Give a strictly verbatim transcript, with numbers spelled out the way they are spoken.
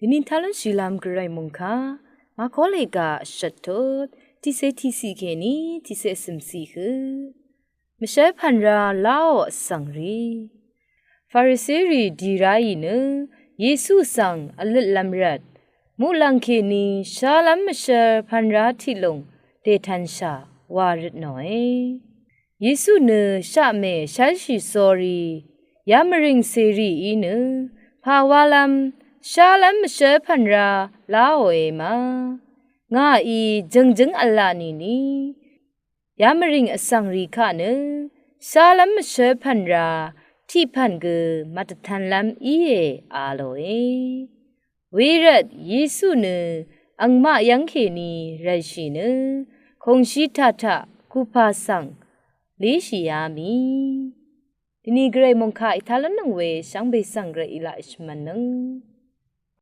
Dvni talún shìlvm Gvray mòngkà Makole ga shvt tut tiqsè tiqsiq kèní tiqsè vsø̀msiq hø. Mvshv́l pv̀n rā láò vsvng rì. Fariserì dì ráì nø Yesu svng vløtlv́m rvt muqlàng kèní shálv́m mvshv́l pv̀n rā tiqlùng dètanshà wa rvtnòe. Yesu nø shaqmè shv́lshì sórí yamvrìng cèrìí nø pàwálv́m shálv́m mvshv́l pv̀n rā láòe ma. Ngàí jø̀ngjǿng v̄la nìni yamvrìng vsvng rì kaq nø shálv́m mvshv́l pv̀n rā tiqpv̀n gø màdvtv̄nlv́m íe a lòe. Wervt Yesu nø angmaq yv́ng kèní rv̀lshì nø kòngshì taq taq kupà svng líshì yá mì. Dvni Gvray mòngkà ètalúnnøng we shvngbe svng Gvray èlaq èshvmv̄nnøng.